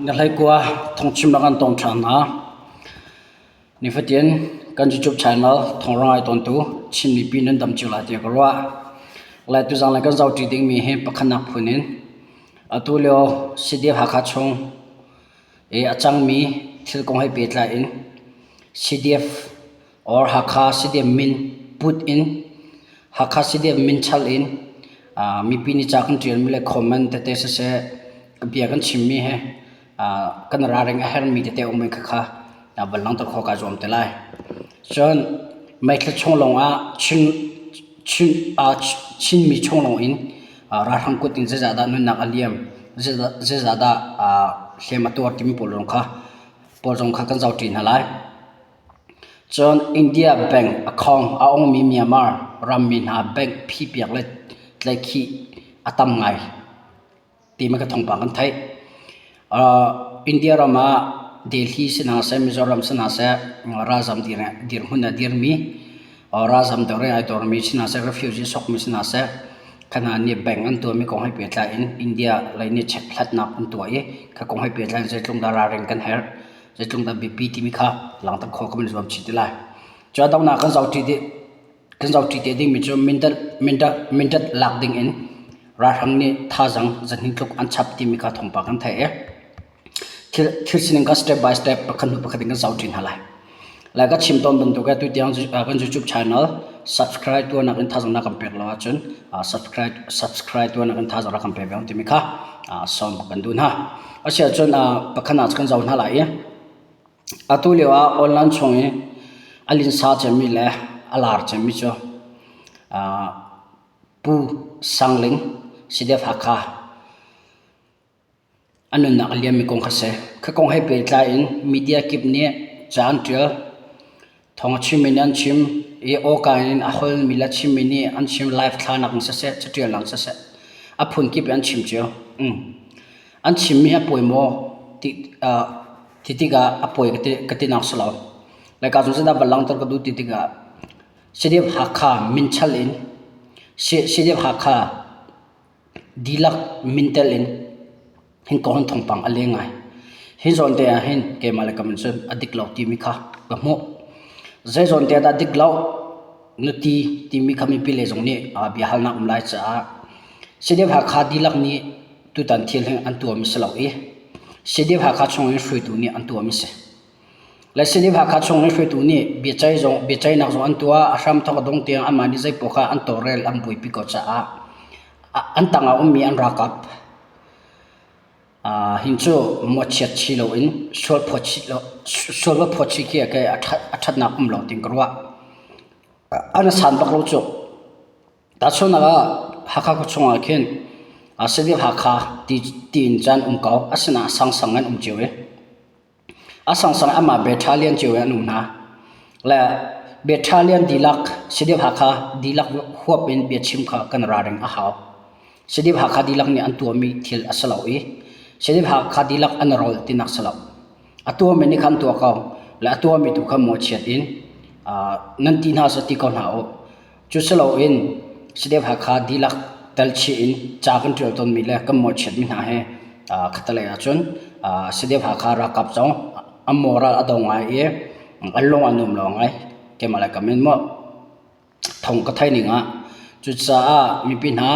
Na hleikua thawngchim rak kan tong ṭhan hna. Nifatin kan YouTube channel thawng ngai tawntu Chin mipi nan dam cio lai tiah ka ruah. Lai tuzang le kan zohṭi dingmi hi pakhatnak phun in atu lio CDF Hakha chung i a cangmi thil kong he pehtlai in CDF or Hakha CDF min put in Hakha CDF min chal in mipi nih ca kan ṭialmi le comment tete siseh bia kan chimmi hi kan ralring a herhmi tete a um i khakha van langhter khawh kaa zuam te lai. Cun meithla chung lawngah Chin Chin Chinmi chung lawng in ralhrang kut in zeizah dah nunnak a liam, zeizah dah hliam a tuar timi pawl zong kha pawl zong kha kan zohṭi hna lai. Cun India bank account a ongmi Myanmar rammi hna bank phihpiak le tlaihkhih a tam ngai timi ka thawngpang kan theih. India ram ah Delhi si hna seh, Mizoram si hna seh, ralzam dirhmun a dirmi, ralzam dawr i ai dawrmi si hna seh, refugee sokmi si hna seh, kha hna nih bank an tuahmi kong he pehtlai in India lei nih chekhlatnak an tuah i kha kong he pehtlai in zeitluk dah ralring kan herh. Zeitluk dah biapi timi kha langhter khawh kan zuam chih ti lai. Cu a donghnak kan zohṭi dih kan zohṭi te dingmi cu mindat mindat mindat lak ding in ralhrang nih thazang zahnih tluk an chap timi kha thawngpang kan theih i thil thil sining kha step by step pakhat hnu pakhat in kan zohṭi hna lai. Lai ka chim tawn bantuk e tutiang kan YouTube channel subscribe tuahnak in thazang na kan pek lo ahcun subscribe subscribe tuahnak in thazang rak kan pe ve timi kha sawm kan duh hna. Asiahcun pakhat ah kan zoh hna lai i atu lio ah online chung i a linsa cemmi le a lar cemmi cu Pu Sang Ling CDF Hakha A nunnak a liammi kong kha si. Kha kong he pehtlai in media kip nih ca an ṭial. Thawng a chimmi nih an chim i awka in a holmi le chimmi nih an chim live thlanak in siseh, caṭialnak in siseh, a phunkip in an chim cio. An chimmi hi a pawi maw ti, uh, ti tikah a pawi ka ti, ka tinak si lo. Laika cun zeidah van langhter ka duh ti tikah CDF Hakha min chal in CDF Hakha Dihlak mintel in hin kawlrawn thawngpang a leng ngai. Hi zawn te ah hin keimah le ka min cun a dik lo timi kha ka hmuh. Zei zawn te ah dah dik lo na ti timi kha mipi lei zong nih biahalnak um lai caah CDF Hakha dihlak nih tutan thil hi an tuahmi si lo i CDF Hakha chung in hruaitu nih an tuahmi si. Le CDF Hakha chung in hruaitu nih biaceih zong biaceihnak zong an tuah a hramthawk a dong tiang amah nih zeipaoh kha an tawlrel an buaipi ko caah an tang ah ummi an ralkap hin cu mawhchiat chih loin sual phawt chih lo sual va phawt chih khi a ṭhatnak um lo tiin ka ruah. An san bak lo cu. Tahchunhnak ah Hakha khua chungah khin CDF Hakha ti tiin caan um ko asinain sangsang an um cio i A sangsang amah battalion cio in an um hna. Le battalion dihlak CDF Hakha dihlak huap in biachim kha kan ralring a hau. CDF Hakha dihlak nih an tuahmi thil a si lo i CDF Hakha dihlak an rawl tinak si lo. A tuahmi nih khan tuah ko. Le a tuahmi tu kha mawhchiat in nan ti hna seh ti ko hna u. Cu si loin CDF Hakha dihlak tel chih in ca kan ṭial tawnmi le kan mawhchiatmi hna hi khattelei ahcun CDF Hakha ralkap zong an moral a do ngai i an lung a nuam lo ngai. Keimah le kam in maw thong ka theih ning ah cucaah mipi hna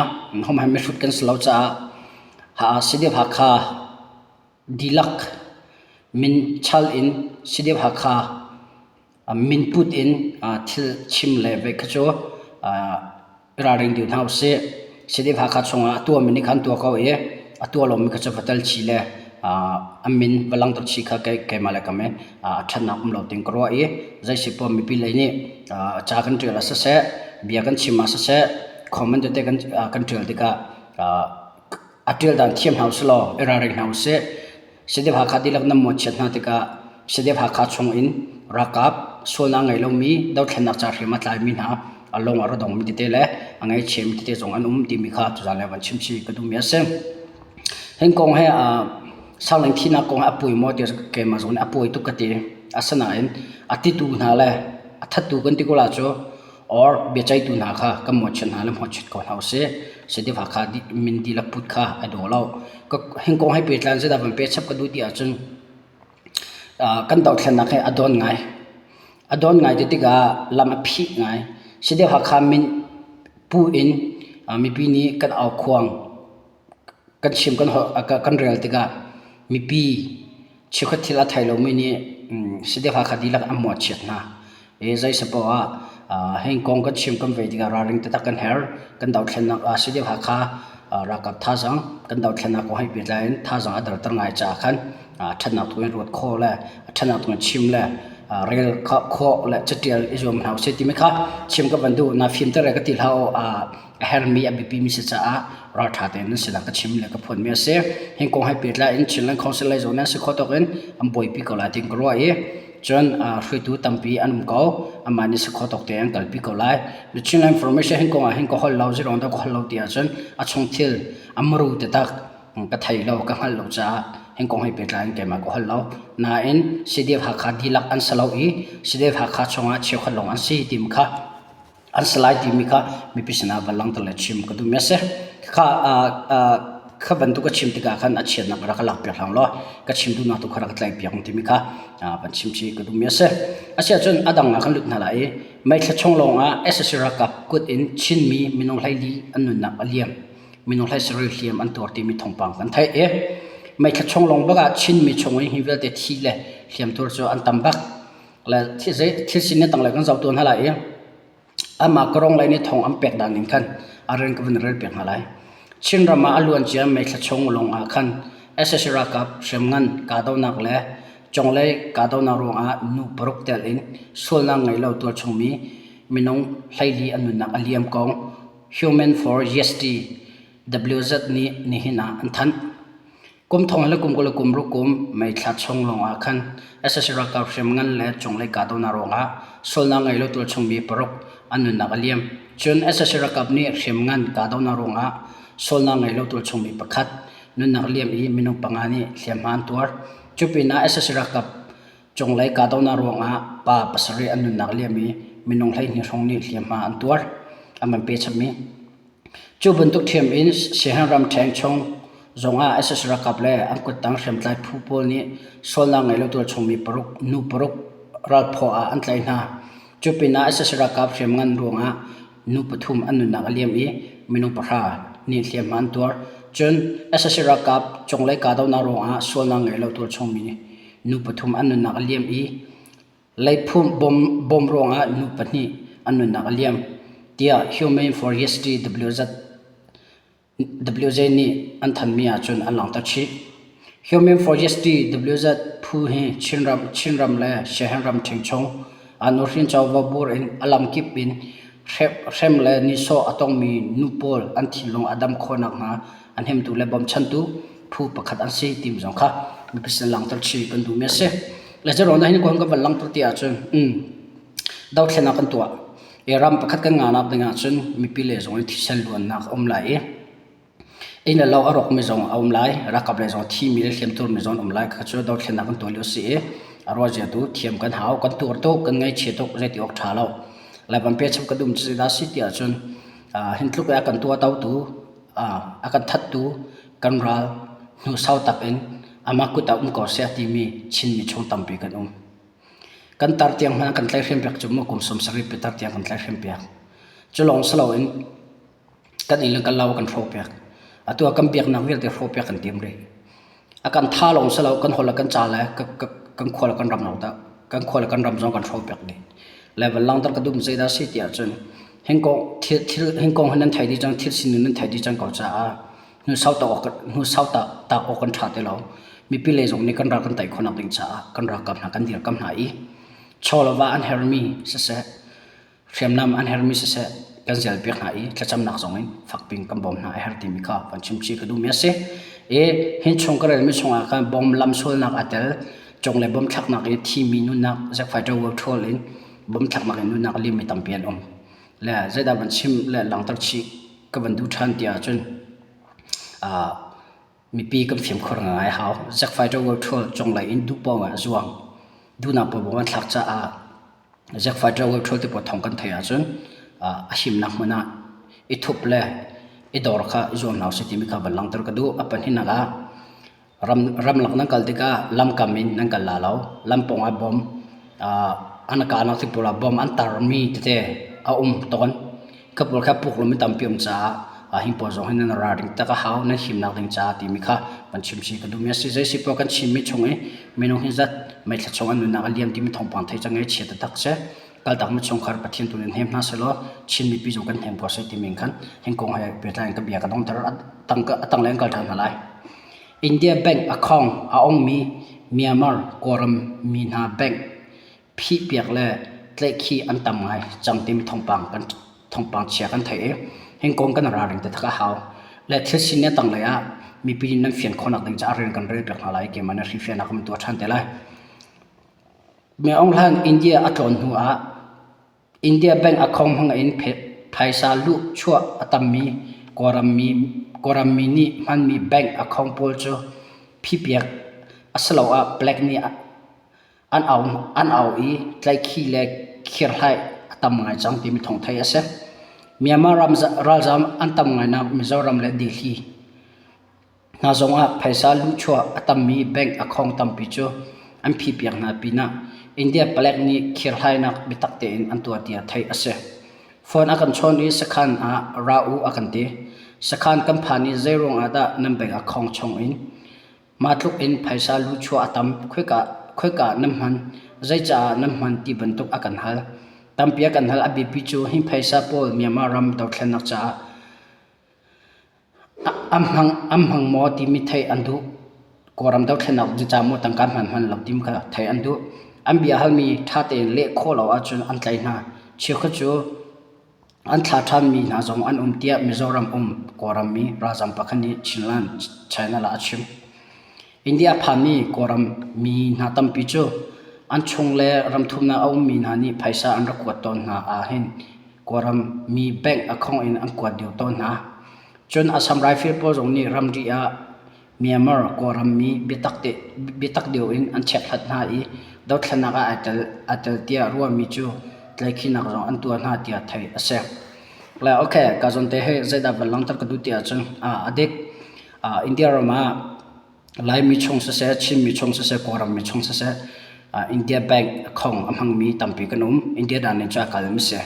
humhim mihrut kan si lo caah CDF Hakha dihlak min chal in CDF Hakha Minput in thil chim le vei kha cu i ralring dih hna usih. CDF Hakha chungah a tuahmi nih khan tuah ko i a tuah lomi kha cu va tel chih le a min va langhter chih kha keimah le kam i a ṭhatnak um lo ding ka ruah i zei si poah mipi lei nih ca kan ṭial ah siseh, bia kan chim ah siseh, comment tete kan ṭial tikah a ṭial dan thiam hna usih law i ralring hna usih. CDF Hakha dihlak nan mawhchiat hna tikah CDF Hakha chung in ralkap sualnak ngei lomi dothlennak ca hriam a tlaimi hna a lung a ra dongmi tete le a ngaihchiami tete zong an um timi kha tuzaan le van chim chih ka duhmi a si. Hin kong he Sangling thihnak kong he a pawi maw ti keimah zong nih a pawi tuk ka ti. Asinain a titu hna le a thattu kan ti ko la cu. Or biaceihtu hna kha kan mawhchiat hna le mawhchiat ko hna usih. CDF Hakha min dihlak put kha a daw lo. Hin kong he pehtlai in zeidah van peh chap ka duh ti ahcun kan dohthlennak hi a dawn ngai. A dawn ngai ti tikah lam a phih ngai. CDF Hakha min pu in mipi nih kan aukhuang kan chim kan holh kan rel tikah mipi chikkhat thil a thei lomi nih CDF Hakha dihlak an mawhchiat hna. I zei si poah ah hi kong kan chim kan vei tikah ralring taktak kan herh. Kan dothlennak ah CDF Hakha ralkap thazaang kan dothlennak kong he pehtlai in thazaang a derter ngai caah khan ṭhatnak tu in ruat khawh le ṭhatnak tu in chim le rel khawh le catial i zuam hna usih timi kha chim ka van duh. Na fimter e ka ti hlah u. A herhmi a biapimi si caah ralṭha tein nan sinah ka chim le ka phuanmi a si. Hi kong he pehtlai in Chinland Council lei zong nih a si khawh tawk in an buaipi ko lai tiin ka ruah i cun hruaitu tampi an um ko. Amah nih si khawh tawk tein an kalpi ko lai. The Chinland Information hin kong ah hin ka holh lo, zeiruang dah ka holh lo ti ahcun a chung thil a muru taktak ka thei lo, ka hngalh lo caah hin kong he pehtlai in keimah ka holh lo. Nain CDF Hakha dihlak an si lo i CDF Hakha chungah cheukhat lawng an si timi kha an si lai timi kha mipi sinah va langhter le chim ka duhmi a si. Kha kha bantuk ka chim tikah khan a chiatnak rak ka lakpiak hlang law ka chim duhnak tu kha rak ka tlaihpiak timi kha van chim chih ka duhmi a si. Asiahcun a dang ah kan lut hna lai i May thla chung lawngah sac ralkap kut in Chinmi minung 14 an nunnak a liam. Minung 17 hliam an tuar timi thawngpang kan theih i May thla chung lawng bak ah Chinmi chung i hi vialte thi le hliamtuar cu an tam bak. Le thil sining tanglei kan zoh tuan hna lai i amah ka rong lei nih thawng an pek dan ning khan a rel ka vun rel piak hna lai. Chinram ah a luancia May thla chung lawng ah khan sac ralkap hriamngan kahdohnak le conglei kahdohnak ruangah nu paruk tel in sualnak ngei lo tualchungmi minung 14 an nunnak a liam kong Human for Justice WZ nih nihin ah an thanh. Kum thong le kum 20 le kum ruk kum May thla chung lawngah khan sac ralkap hriamngan le cunglei kahdohnak ruangah sualnak ngei lo tualchungmi paruk an nunnak a liam. Cun sac ralkap nih hriamngan kahdohnak ruangah sualnak ngei lo tualchungmi pakhat nunnak liam i minung panga nih hliamhma an tuar. Cu pinah sac ralkap cunglei kahdohnak ruangah pa pasarih an nunnak liam i minung 12 hrawng nih hliamhma an tuar. An van pe chapmi. Cu bantuk ṭhiam in Siaherh ramṭheng chung zongah sac ralkap le an kuttang hriamtlai phu pawl nih sualnak ngei lo tualchungmi paruk nu paruk ralphaw ah an tlaih hna. Cu pinah sac ralkap hriamngan ruangah nu pathum an nunnak a liam i minung pahra nih hliamhma an tuar. Cun sac ralkap cunglei kahdohnak ruangah sualnak ngei lo tualchungmi nu pathum an nunnak a liam i Leiphum bom ruangah nu pahnih an nunnak a liam, tiah Humane for Justice WJ nih an thanhmi ahcun an langhter chih. Human for Justice WZ phu hi Chinram, Chinram le Siaherh ramṭhen chung ah nuhrin covo bur in a lamkip in hrem le nihsawh a tongmi nu pawl an thinlung a dam khawh nakhnga a hnemtu le bawmchantu phu pakhat an si timi zong kha mipi sin langhter chih kan duhmi a si. Le cu hin kong kan van langhter ti ahcun dothlennak kan tuah i ram pakhat kan ngah nak ding ahcun mipi le zong in thisen luannak a um lai i inn le lo a rawkmi zong a um lai ralkap lei zong thimi le hliamtuarmi zong an um lai kha cu dothlennak kan tuah lio a si i a ruahzia tu thiam kan hau kan tuar tuk kan ngaihchia tuk zeiti awk ṭha lo Lairam pechap ka dum cu zeidah a si ti ahcun hin tluk i a kan tuahtotu a kan thattu kan ral hnu sau tak in amah kut ah um ko seh timi Chinmi chung tampi kan um. Kan tar tiang hmanh kan tlaihhrem piak cu mu kum 70 pitar tiang kan tlaihhrem piak. Cu lawng si loin kan inn le kan lo kan hrawh piak. Atu ah kan biaknak vialte hrawh piak kan tim rih. A kan tha lawng si lo kan holh le kan ca le kan khua le kan ram lo dah kan khua le kan ram zong kan hrawh piak dih. Level langter ka dum zeidah si ti ahcun hingkong thil thil hingkong hi nan thei dih cang thil sining nan thei dih cang ko caah hnu sau tak awk hnu sau tak tak awk kan ṭha ti lo. Mipi lei zong nih kan ral kan tei khawhnak ding caah kan ralkap hna kan dirkamh hna i chaw le va an hermi siseh hriamnam an hermi siseh kan zelpiak hna i thlacamnak zong in fakping kan bawm hna a herh timi kha van chimchih ka duhmi a si. I hin chung ka relmi chungah khan bom lamsualnak aa tel cung le bom thlaknak i thimi nunnak jet fighter war ṭhawl in bom thlaknak in nunnak a limmi tampi an um. Le zeidah van chim le langhter chih ka van duh ṭhan ti ahcun uh, mipi kan fimkhur ngai hau. Jet fighter war ṭhawl cunglei in duh paoh ah a zuang. Duhnak paoh an thlak caah Jet fighter war ṭhawl ti pawl thawng kan theih ahcun. a himnak hmun ah i thup le i dor kha i zuam hna usih timi kha van langhter ka duh. A pahnihnak ah ramlak nan kal tikah lamkam in nan kal la lo. Lam pawng ah bom an kahnak ti pawl ah bom an tarmi tete a um tawn. Kha pawl kha puk lomi tampi um caah hi pawl zong hi nan ralring tak a hau, nan himnak ding caah timi kha van chim chih ka duhmi a si. Zei si poah kan Chinmi chung i minung hi zat meithla chung an nunnak a liam timi thawngpang thei cang i chia taktak si. Kaltakmi chungkhar Pathian tu in hnem hna sehlaw Chin mipi zong kan hnem ko seh timi khan hin kong he pehtlai in ka bia ka dongter a tanglei an kal ṭhan hna lai. India Bank account a ongmi Myanmar Kawlram mi hna bank phihpiak le tlaihkhih an tam ngai cang timi thawngpang kan thawngpang chia kan theih i hin kong kan ralring taktak a hau. Le thil sining a tanglei ah mipi nan fian khawhnak ding caah rian kan rel piak hna lai keimah nih hrifiahnak kan tuah ṭhan te lai. Min Aung Hlaing India a tlawn hnu ah India bank account hmang in phaisa luhchuah a tammi Kawlrammi nih hmanmi bank account pawl cu phipiak asiloah palek nih an au i tlaihkhih le khirhlai a tam ngai cang timi thawng theih a si. Myanmar ralzaam an tam ngainak Mizoram le Delhi hna zongah phaisa luhchuah a tammi bank account tampi cu an phihpiak hna pinah India palek nih khirhlainak biatak tein an tuah tiah theih a si. Phone a kan chawn i sakhan ah ra u a kan ti. Sakhan kan phan i zeiruang ah dah nan bank account chung in mah tluk in phaisa luhchuah a tam, khoika khoika nan hman, zeicaah nan hman ti bantuk a kan hal. Tampi a kan hal. A biapi cu hi phaisa pawl Myanmar ram dothlennak caah An hmang maw timi theih an duh. Kawlram dothlennak ca maw tangka hman hman lo timi kha theih an duh. An bia halmi ṭha tein leh khawh lo ahcun an tlaih hna. Cheukhat cu an thlah ṭhanmi hna zong an um tiah Mizoram um Kawlram mi ralzaam pakhat nih Chinland Channel ah a chim. India a phanmi Kawlram mi hna tampi cu an chung le ramthumnak a ummi hna nih phaisa an rak kuat tawn hna ahhin Kawlram mi bank account in an kuat deuh tawn hna. Cun Assam Rifle pawl zong nih ramri ah Myanmar Kawlram mi biatak deuh in an chekhlat hna i dothlennak ah aa tel tiah ruahmi cu tlaihkhihnak zong an tuah hna tiah theih a si. Le okay, ka zawn te hi zeidah van langhter ka duh ti ahcun a dik. India ram ah Laimi chung siseh, Chinmi chung siseh, Kawlrammi chung siseh, India bank account a hmangmi tampi kan um. India dan in cu a kal mi si.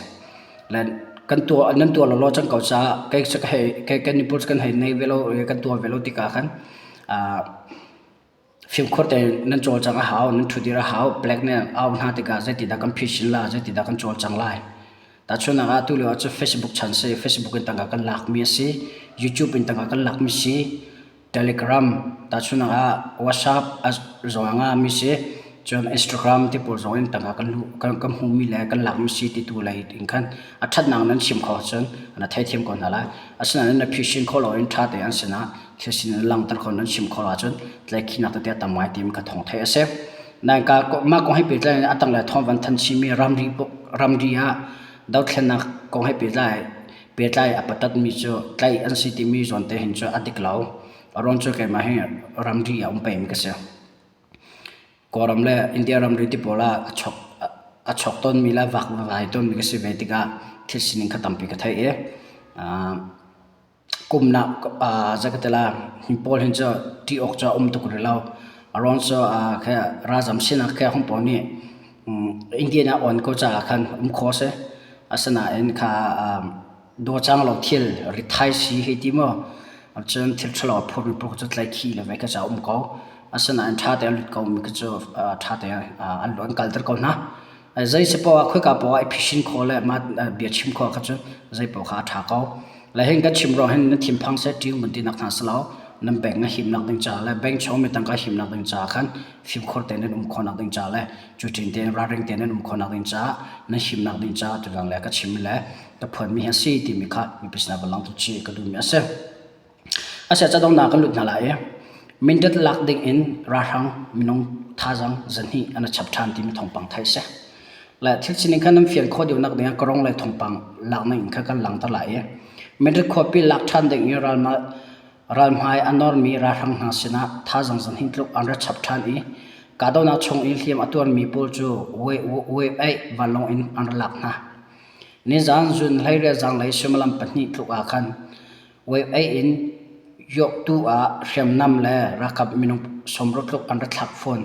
Le kan tuah nan tuah lawlaw cang ko caah kei cu ka hei kei kan pawl cu kan hei nei ve lo i kan tuah ve lo tikah khan fimkhur tein nan cawlcangh a hau, nan ṭhudir a hau. Black nih au hna tikah zeitindah kan phisin la, zeitindah kan cawlcang lai. Tahchunhnak ah tulio ah cu Facebook chan si, Facebook in tangka kan lakmi a si, YouTube in tangka kan lakmi si, Telegram tahchunhnak ah WhatsApp zong a ngahmi si, cun Instagram ti pawl zong in tangka kan luh kan kan hmuhmi le kan lakmi si ti tu lei in khan a ṭhatnak nan chim kho ahcun na theithiam ko hna lai. Asinain na phisin kho loin ṭha tein an sinah thil sining na langhter kho nan chim kho ahcun tlaihkhihnak tete a tam ngai timi kha thawng theih a si. Nain ka mah kong he pehtlai in a tanglei thawng van thanh chihmi ramri ramri ah dothlennak kong he pehtlai pehtlai a patatmi cu tlaih an si timi zawn te hin cu a dik lo. A ruang cu keimah hi ramri ah um pengmi ka si. Kawlram le India ramri ti pawl ah a chok a chok tawnmi le vak vai tawnmi ka si ve tikah thil sining kha tampi ka theih i Kumnak zei ka ti lai hi pawl hin cu ṭih awk cu a um tuk rih lo. A ruang cu ralzam sinak khi hung pawl nih India nih a awn ko caah khan um khawh a si. Asinain kha dawcang lo thil ritthai si hei ti maw cun thil ṭhalo a phurmi pawl cu tlaihkhih le vei kha cu a um ko. Asinain ṭha tein a lut komi khi cu ṭha tein an kalter ko hna. Zei si poah khoika poah i phisin khawh le mah bia chim khawh kha cu zei poah kha a ṭha ko. Le hin kan chim ruang hin na thinphang seh ṭiung mun tinak hna si lo. Nan bank na himnak ding caah le bank chung mi tangka himnak ding caah khan fimkhur tein nan um khawhnak ding caah le cuṭin tein ralring tein nan um khawhnak ding caah nan himnak ding caah tudang le ka chim le ka phuanmi hi a si timi kha mipi sinah va langhter chih ka duhmi a si. Asiah cadongnak kan lut hna lai i Mindat lak ding in ralhrang minung thazaang zahnih an i chap ṭhan timi thawngpang theih a si. Le thil sining kha nan fian khawh deuhnak ding ah ka rong le thawngpang lak ning kha kan langhter lai i Mindat khuapi lak ṭhan ding i ralhmai a normi ralhrang hna sinah thazaang zahnih tluk an ra chap ṭhan i kahdohnak chung i hliam a tuarmi pawl cu wave 8 vanlawng in an ra lak hna. Nizaan zun hleiriat zanglei suimilam pahnih tluk ah khan wave ei in Yawktu ah hriamnam le ralkap minung 60 tluk an ra thlak fawn.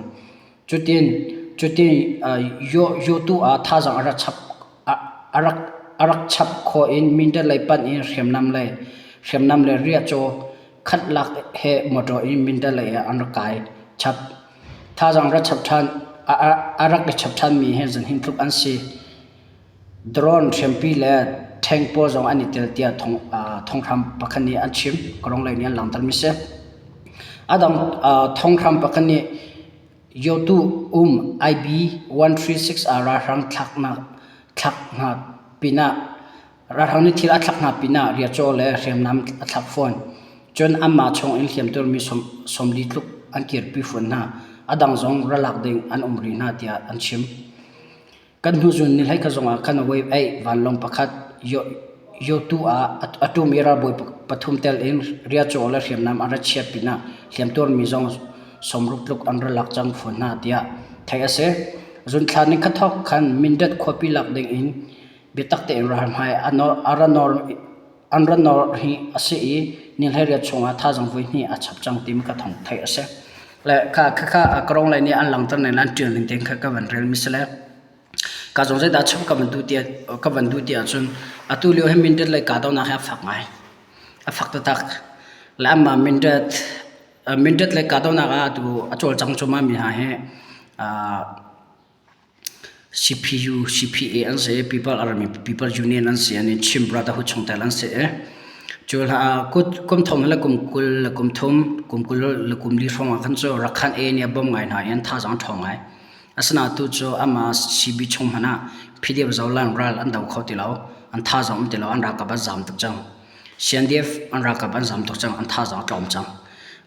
Cutin cutin Yawtu ah thazaang a rak chap a rak a rak chap khawh in Mindat lei panh in hriamnam le hriamnam le riahcaw khat lak he motor in Mindat lei ah an rak kai chap. Thazaang rak chap ṭhan a rak i chap ṭhanmi hi zanhin tluk an si. Drone hriampi le tank pawl zong an i tel tiah thonghram pakhat nih an chim. Karong lei nih an langhtermi si. A dang thonghram pakhat nih Yotu um IB 136 ah ralhrang thlaknak thlak hna pinah ralhrang nih thil a thlak hna pinah riacaw le hriamnam a thlak fawn. Cun anmah chung in hliamtuarmi 40 tluk an kirpi fawn hna. A dang zong ralak ding an um rih hna tiah an chim. Kan hnuzun ni hlei kha zongah khan a wave ei vanlawng pakhat Yotu ah a ṭum i ralbawi pathum tel in riahcaw le hriamnam an ra chiah pinah hliamtuarmi zong 60 tluk an ra lak cang fawn hna tiah theih a si. Zunthla ni kha thawk khan Mindat khuapi lak ding in biatak tein ralhmai a ra nawr an ra nawr hi a si i ni 18 chungah thazaang voi hnih a chap cang timi ka thawng theih a si. Le kha kha karong lei nih an langhter ning le an ṭial ning tein kha ka van rel mi si le ka zong zeidah chim ka van duh tiah ka van duh tiah cun atu lio hi Mindat lei kahdohnak hi a fak ngai. A fak taktak. Le anmah Mindat Mindat lei kahdohnak ah atu a cawlcang cuahmah mi hna hi CPU, CPA an si i People Army, People Union an si i an i Chin Brotherhood chungtel an si i cu hla kut kum thong le kum 20 le kum thum, kum 20 le kum li hrawng ah khan cu Rakhan A nih a bawmh ngai hna i an thazaang a ṭhawng ngai. Asinain tu cu amah CB chung hmanh ah PDF Zoland ral an do kho ti lo, an thazaang um ti lo, an ralkap an zaam tuk cang. CNDF an ralkap an zaam tuk cang, an thazaang a tlawm cang.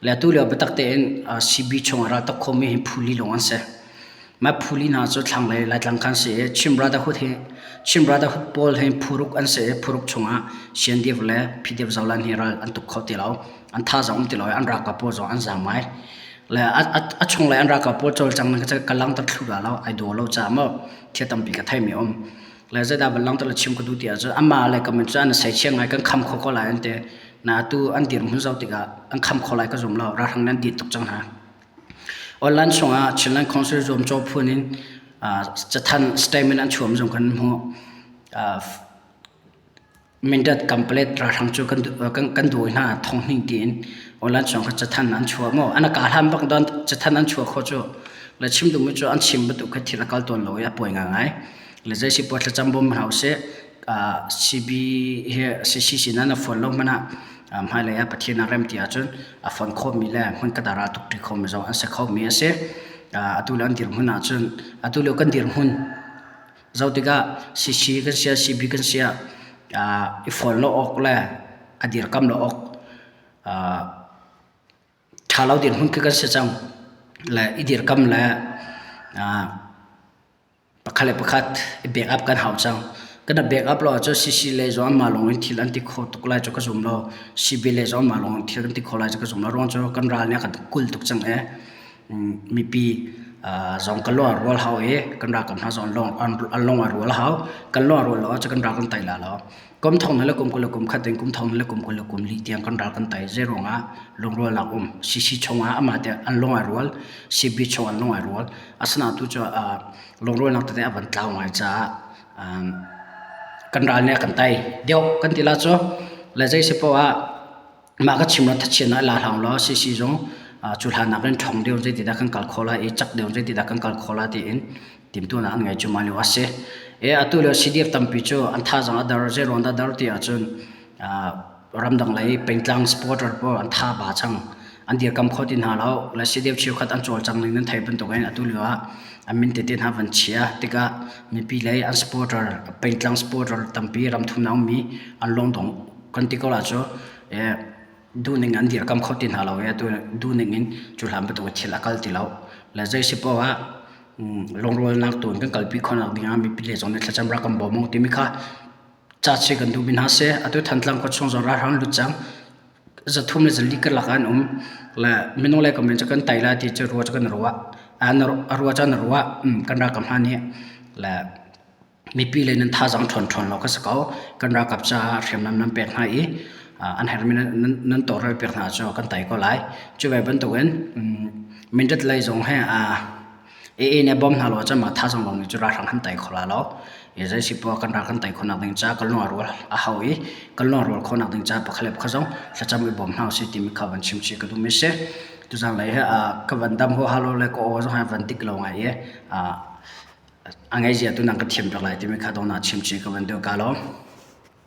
Le atu lio biatak tein CB chung ah ral tuk khomi hi phu li lawng an si. Mah phuli hna cu thlanglei Laitlang khan si i Chin Brotherhood hi Chin Brotherhood pawl hi phuruk an si i phuruk chungah CNDF le PDF Zoland hi ral an tuk kho ti lo. An thazaang um ti lo i an ralkap pawl zong an zaam ngai. Le a chunglei an ralkap pawl cawlcang ning kha ka langhter thlu dah lo, ai daw lo caah maw thil tampi ka theimi a um. Le zeidah van langhter le chim ka duh ti ahcun amah le ka min cu an sei chia ngai kan kham kho ko lai an ti. Na atu an dirhmun zoh tikah an kham kho lai ka zum lo. Ralhrang nih an dit tuk cang hna. Online chungah Chinland Council zuamcawh phun in cathanh statement an chuahmi zong kan hmuh. Mindat complete ralhrang cu kan dawi hna thonghning tiin online chung kha cathanh an chuah maw? An ka hlan bak don cathanh an chuah khawh cu. Le chim duhmi cu an chim bantuk kha thil a kal tawn lo i a pawi ngaingai. Le zei si poah thlacam bawm hna usih. CB hi CCC nan a fawn lo hmanh ah hmailei ah Pathian a rem ti ahcun a fawn khomi le hmun ka dara tuk ṭi khomi zong an si khomi a si. Atu le an dirhmun ahcun atu lio kan dirhmun zoh tikah CC kan sia CB kan sia i fawn lo awk le a dirkam lo awk ṭha lo dirhmun khi kan si cang le i dirkam le Pakhat le pakhat i back up kan hau cang. Kan i back up lo ahcun CC lei zong anmah lawng in thil an ti kho tuk lai cu ka zum lo. CB lei zong anmah lawng in thil kan ti kho lai cu ka zum lo. Ruang cu kan ral nih a kan kul tuk cang i mipi zong kan lung a rual hau i kan ralkap hna zong an lung a rual hau. Kan lung a rual lo ahcun kan ral kan tei lai lo. Kum thong le kum 20 le kum khat in kum thong le kum 20 le kum li tiang kan ral kan tei. Zei ruangah lungrualnak um. CC chungah amah te an lung ai rual. CB chung an lung ai rual. Asinain tu cu lungrualnak tete a van tlau ngai caah kan ral nih a kan tei deuh kan ti la cu. Le zei si poah ah mah ka chim lo thachian ah la hlang law CC zong cu hlan nakin ṭhawng deuh zeitidah kan kal khawh lai i cak deuh zeitidah kan kal khawh lai tiin timhtuahnak an ngei cuahmah lio a si. E atu lio CDF tampi cu an thazaang a dar zeiruang dah dar ti ahcun ramdang lei pengtlang supporter pawl an tha ba cang. An dirkam kho ti hna lo. Le CDF cheukhat an cawlcang ning nan theih bantukin atu lio ah an min tete hna van chia tikah mipi lei an supporter pengtlang supporter tampi ramthumnak ummi an lungdong kan ti ko la cu duhning an dirkam kho ti hna lo i atu duhning in cu hlan bantuk in thil a kal ti lo. Le zei si paoh ah lungrualnak tu in kan kalpi khawhnak ding ah mipi le zong nih thlacam rak kan bawm timi kha ca che kan duhmi hna seh. Atu Thantlang khua chung zong ralhrang lut cang. Zathum le zali karlak ah an um. Le minung le comment cu kan tai lai ti cu rua cu kan ruah. A rua cu an ruah. Kan ralkap hna nih le. Mipi lei nan thazaang ṭhawn ṭhawn lo kha si ko. Kan ralkap caah hriamnam nan pek hna i an herhmi nan tawlrel piak hna cu kan tei ko lai. Cu ve bantukin Mindat lei zong hi AA nih a bawm hna lo ahcun mah thazaang lawng nih cu ralhrang an tei kho lai lo. Zei si poah kan ral kan tei khawhnak ding caah kan lung a rual a hau i kan lung a rual khawhnak ding caah pakhat le pakhat zong thlacam i bawm hna usih timi kha van chim chih ka duhmi a si. Tuzaan lei hi ka van dam huaha lo le ka aw zong hi a van dik lo ngai i a ngaihzia tu nan ka thiam piak lai timi kha dawhnak chim chih ka van duh. Kaa lawm.